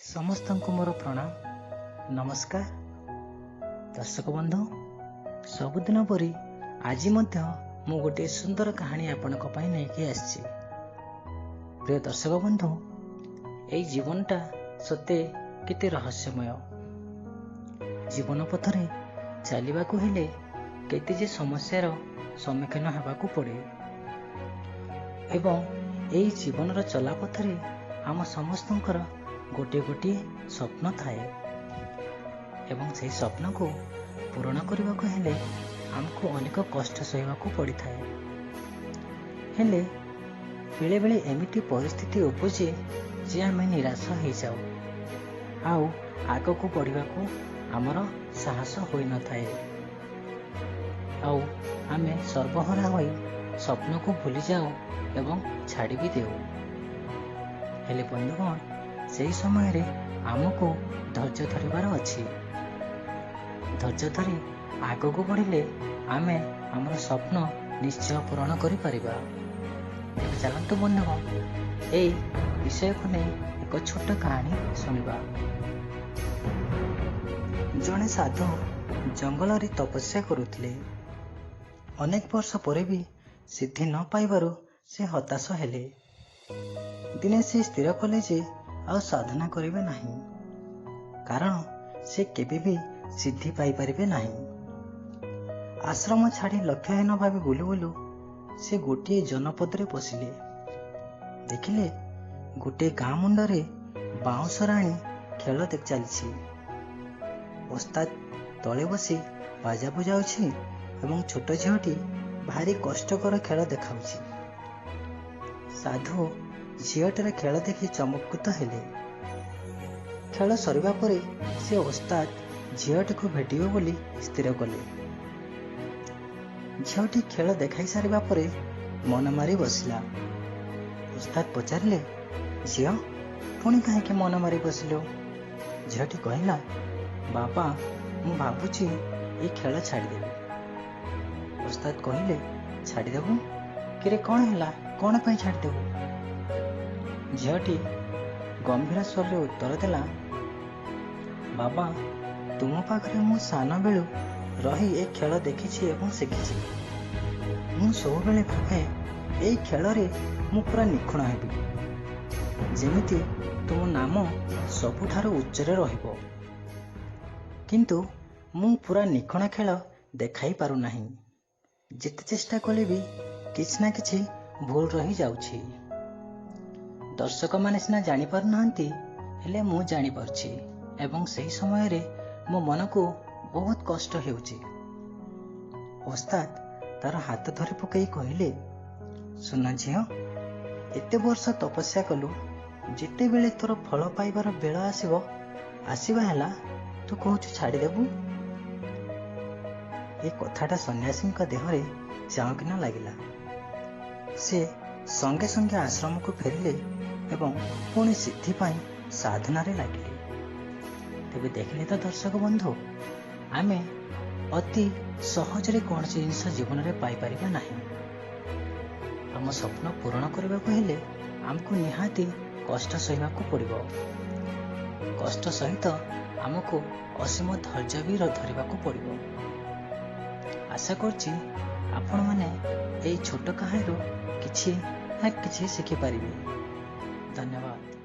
ସମସ୍ତଙ୍କୁ ମୋର ପ୍ରଣାମ, ନମସ୍କାର। ଦର୍ଶକ ବନ୍ଧୁ, ସବୁଦିନ ପରି ଆଜି ମଧ୍ୟ ମୁଁ ଗୋଟିଏ ସୁନ୍ଦର କାହାଣୀ ଆପଣଙ୍କ ପାଇଁ ନେଇକି ଆସିଛି। ପ୍ରିୟ ଦର୍ଶକ ବନ୍ଧୁ, ଏଇ ଜୀବନଟା ସତେ କେତେ ରହସ୍ୟମୟ। ଜୀବନ ପଥରେ ଚାଲିବାକୁ ହେଲେ କେତେ ଯେ ସମସ୍ୟାର ସମ୍ମୁଖୀନ ହେବାକୁ ପଡ଼େ ଏବଂ ଏଇ ଜୀବନର ଚଲାପଥରେ ଆମ ସମସ୍ତଙ୍କର ଗୋଟିଏ ଗୋଟିଏ ସ୍ୱପ୍ନ ଥାଏ ଏବଂ ସେହି ସ୍ୱପ୍ନକୁ ପୂରଣ କରିବାକୁ ହେଲେ ଆମକୁ ଅନେକ କଷ୍ଟ ସହିବାକୁ ପଡ଼ିଥାଏ। ହେଲେ ବେଳେବେଳେ ଏମିତି ପରିସ୍ଥିତି ଉପୁଜେ ଯେ ଆମେ ନିରାଶ ହେଇଯାଉ ଆଉ ଆଗକୁ ବଢ଼ିବାକୁ ଆମର ସାହସ ହୋଇନଥାଏ, ଆଉ ଆମେ ସର୍ବହରା ହୋଇ ସ୍ୱପ୍ନକୁ ଭୁଲିଯାଉ ଏବଂ ଛାଡ଼ି ବି ଦେଉ। ହେଲେ ବନ୍ଧୁଗଣ, ସେହି ସମୟରେ ଆମକୁ ଧୈର୍ଯ୍ୟ ଧରିବାର ଅଛି। ଧୈର୍ଯ୍ୟ ଧରି ଆଗକୁ ବଢ଼ିଲେ ଆମେ ଆମର ସ୍ୱପ୍ନ ନିଶ୍ଚୟ ପୂରଣ କରିପାରିବା। ତେବେ ଚାଲନ୍ତୁ ବନ୍ଧୁଗଣ, ଏଇ ବିଷୟକୁ ନେଇ ଏକ ଛୋଟ କାହାଣୀ ଶୁଣିବା। ଜଣେ ସାଧୁ ଜଙ୍ଗଲରେ ତପସ୍ୟା କରୁଥିଲେ। ଅନେକ ବର୍ଷ ପରେ ବି ସିଦ୍ଧି ନ ପାଇବାରୁ ସେ ହତାଶ ହେଲେ। ଦିନେ ସେ ସ୍ଥିର କଲେ ଯେ ଆଉ ସାଧନା କରିବେ ନାହିଁ, କାରଣ ସେ କେବେ ବି ସିଦ୍ଧି ପାଇପାରିବେ ନାହିଁ। ଆଶ୍ରମ ଛାଡ଼ି ଲକ୍ଷ୍ୟହୀନ ଭାବେ ବୁଲୁ ବୁଲୁ ସେ ଗୋଟିଏ ଜନପଦରେ ପଶିଲେ। ଦେଖିଲେ ଗୋଟିଏ ଗାଁ ମୁଣ୍ଡରେ ବାଉଁଶ ରାଣୀ ଖେଳ ଚାଲିଛି। ଓସ୍ତାଦ ତଳେ ବସି ବାଜା ବଜାଉଛି ଏବଂ ଛୋଟ ଝିଅଟି ଭାରି କଷ୍ଟକର ଖେଳ ଦେଖାଉଛି। ସାଧୁ ଝିଅଟିର ଖେଳ ଦେଖି ଚମତ୍କୃତ ହେଲେ। ଖେଳ ସରିବା ପରେ ସେ ଓସ୍ତାଦ ଝିଅଟିକୁ ଭେଟିବେ ବୋଲି ସ୍ଥିର କଲେ। ଝିଅଟି ଖେଳ ଦେଖାଇ ସାରିବା ପରେ ମନ ମାରି ବସିଲା। ଓସ୍ତାଦ ପଚାରିଲେ, ଝିଅ, ପୁଣି କାହିଁକି ମନ ମାରି ବସିଲୁ? ଝିଅଟି କହିଲା, ବାବା, ମୁଁ ଭାବୁଛି ଏ ଖେଳ ଛାଡ଼ିଦେବି। ଓସ୍ତାଦ କହିଲେ, ଛାଡ଼ିଦେବୁ? କିରେ, କ'ଣ ହେଲା? କ'ଣ ପାଇଁ ଛାଡ଼ିଦେବୁ? ଝିଅଟି ଗମ୍ଭୀର ସ୍ୱରରେ ଉତ୍ତର ଦେଲା, ବାବା, ତୁମ ପାଖରେ ମୁଁ ସାନ ବେଳୁ ରହି ଏ ଖେଳ ଦେଖିଛି ଏବଂ ଶିଖିଛି। ମୁଁ ସବୁବେଳେ ଭାବେ ଏଇ ଖେଳରେ ମୁଁ ପୁରା ନିଖୁଣ ହେବି, ଯେମିତି ତୁମ ନାମ ସବୁଠାରୁ ଉଚ୍ଚରେ ରହିବ। କିନ୍ତୁ ମୁଁ ପୁରା ନିଖୁଣ ଖେଳ ଦେଖାଇ ପାରୁନାହିଁ। ଯେତେ ଚେଷ୍ଟା କଲେ ବି କିଛି ନା କିଛି ଭୁଲ ରହିଯାଉଛି। ଦର୍ଶକମାନେ ସିନା ଜାଣିପାରୁନାହାନ୍ତି, ହେଲେ ମୁଁ ଜାଣିପାରୁଛି ଏବଂ ସେହି ସମୟରେ ମୋ ମନକୁ ବହୁତ କଷ୍ଟ ହେଉଛି। ଓସ୍ତାଦ ତାର ହାତ ଧରି ପକାଇ କହିଲେ, ସୁନା ଝିଅ, ଏତେ ବର୍ଷ ତପସ୍ୟା କଲୁ, ଯେତେବେଳେ ତୋର ଫଳ ପାଇବାର ବେଳ ଆସିବ, ଆସିବା ହେଲା, ତୁ କହୁଛୁ ଛାଡ଼ିଦେବୁ? ଏ କଥାଟା ସନ୍ନ୍ୟାସୀଙ୍କ ଦେହରେ ଚାଉଁକିନା ଲାଗିଲା। ସେ ସଙ୍ଗେ ସଙ୍ଗେ ଆଶ୍ରମକୁ ଫେରିଲେ ଏବଂ ପୁଣି ସିଦ୍ଧି ପାଇଁ ସାଧନାରେ ଲାଗିଲେ। ତେବେ ଦେଖିଲେ ତ ଦର୍ଶକ ବନ୍ଧୁ, ଆମେ ଅତି ସହଜରେ କୌଣସି ଜିନିଷ ଜୀବନରେ ପାଇପାରିବା ନାହିଁ। ଆମ ସ୍ୱପ୍ନ ପୂରଣ କରିବାକୁ ହେଲେ ଆମକୁ ନିହାତି କଷ୍ଟ ସହିବାକୁ ପଡ଼ିବ। କଷ୍ଟ ସହିତ ଆମକୁ ଅସୀମ ଧୈର୍ଯ୍ୟ ବି ଧରିବାକୁ ପଡ଼ିବ। ଆଶା କରୁଛି ଆପଣମାନେ ଏଇ ଛୋଟ କାହାଣୀରୁ କିଛି ନା କିଛି ଶିଖିପାରିବେ। ଧନ୍ୟବାଦ।